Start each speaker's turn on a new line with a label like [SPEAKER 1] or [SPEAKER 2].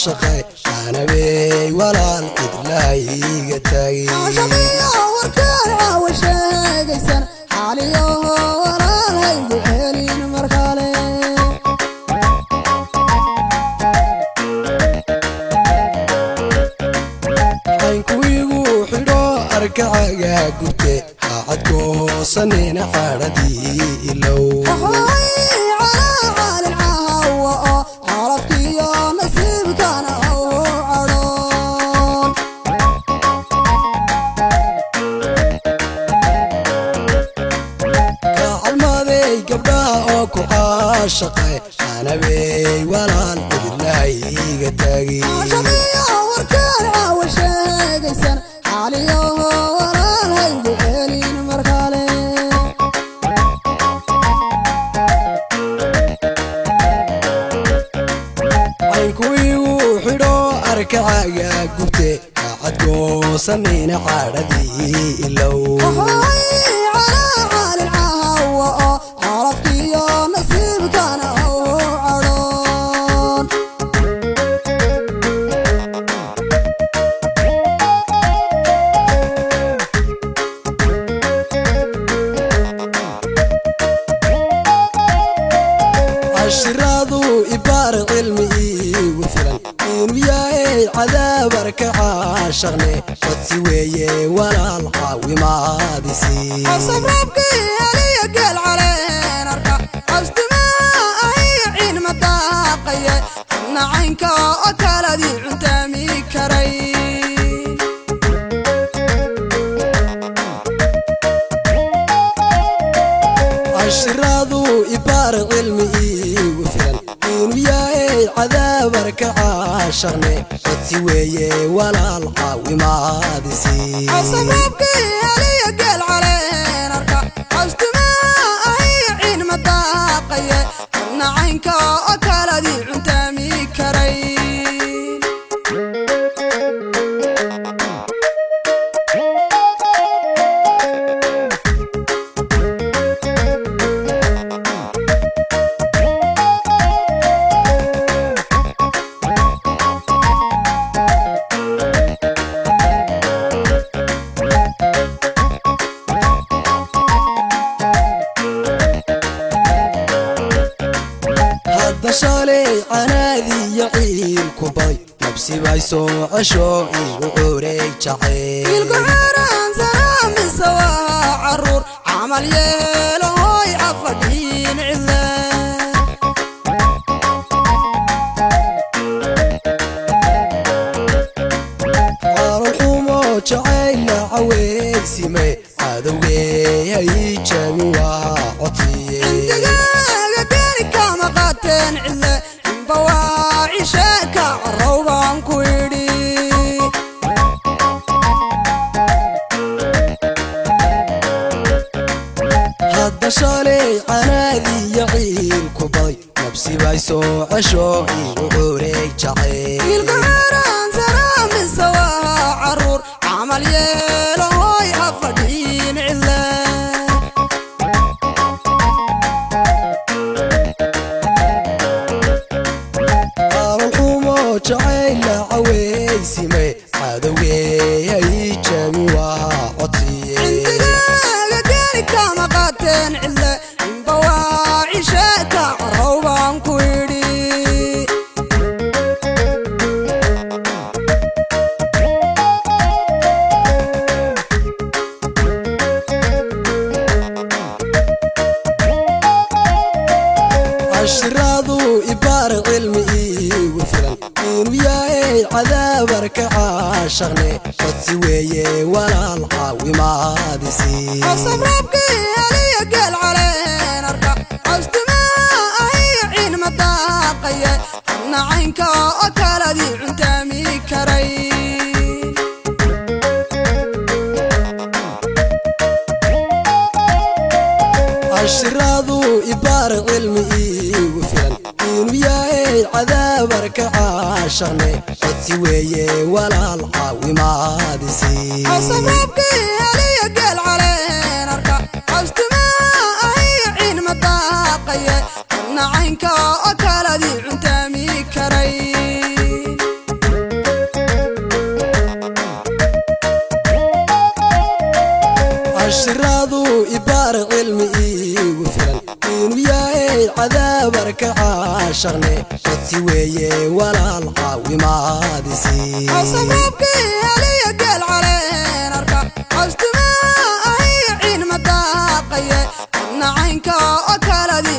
[SPEAKER 1] Anabey walaal cidlaayiga taagay
[SPEAKER 2] Caashaqiyo warkaan caawa sheegaysan xaaliyaho walaal haygu celin mar kale.
[SPEAKER 1] Caynkuigu xidho arkacaga gubte haacadko hoosanina xaadhadii ilow.
[SPEAKER 2] Waxay calaa calin caawa oo calafkiyo nasiibkana u cadhoon.
[SPEAKER 1] Kacalmaday gabdhaha oo ku caashaqay anabey walaal cidlaayiga taagay
[SPEAKER 2] Caashaqiyo warkaan caawa sheegaysan xaaliyaho walaal haygu celin mar kale.
[SPEAKER 1] Caynkuigu xidho arkacaga gubte haacadkoosanina xaadhadii ilow.
[SPEAKER 2] Waxay calaa calin caawa oo calafkiyo nasiibkana u cadhoon.
[SPEAKER 1] Cashiraadu ibaar cilmi iigu filan inuu yahay cadaab arka caashaqne codsi weeye walaal caawimaadisi.
[SPEAKER 2] Cawsabraabkii heliya geel caleen arka cawstimaa ahiyo ciin ma daaqaye adna caynka oo kaladii cuntaami karay.
[SPEAKER 1] Cashiraadu ibaar cilmi iigu filan inuu yahay cadaab arka caashaqne codsi weeye walaal caawimaadisi.
[SPEAKER 2] Cawsabraabkii heliya geel caleen arka cawstimaa ahiyo ciin ma daaqaye adna caynka oo kaladii cuntaami karay.
[SPEAKER 1] Hadda shalay canaadiyo ciil ku bay nabsi bay soo cesho igu cureeg
[SPEAKER 2] Wiilku
[SPEAKER 1] jacayl.
[SPEAKER 2] curaan sanaamisa waa caruur camal yeelo hoy afadhiin cidle.
[SPEAKER 1] Caloolxumo jacayl la caweysime cadowgey hay jabin waa codsiye.
[SPEAKER 2] Cindigaaga geeri kama qaateen cidle inba waa cisheeka carrow baan ku idhi.
[SPEAKER 1] Hadda shalay canaadiyo ciil ku bay nabsi bay soo cesho igu cureeg jacayl.
[SPEAKER 2] Wiilku curaan sanaamisa waa caruur camal yeelo hoy afadhiin cidle.
[SPEAKER 1] Caloolxumo jacayl la caweysime cadowgey hay jabin waa codsiye.
[SPEAKER 2] Cindigaaga geeri kama qaateen cidle inba waa cisheeka carrow baan ku idhi.
[SPEAKER 1] Cashiraadu ibaar cilmi iigu filan inuu yahay cadaab arka caashaqne codsi weeye walaal caawimaadisi.
[SPEAKER 2] Cawsabraabkii heliya geel caleen arka cawstimaa ahiyo ciin ma daaqaye adna caynka oo kaladii cuntaami karay.
[SPEAKER 1] Caashaqne codsi weeye walaal caawimaadisi.
[SPEAKER 2] Cawsabroobkii heliya geel caleen arka, cawstumaa ahiyo ciin ma daaqaye, adna caynka oo kaladii cuntaami karay.
[SPEAKER 1] Cashiraadu ibaar cilmi iigu filan inuu yahay cadaabarka caashaqne codsi weeye walaal caawimaadisi.
[SPEAKER 2] Cawsabroobkii heliya geel caleen arka, cawstumaa ahiyo ciin ma daaqaye, adna caynka oo kaladii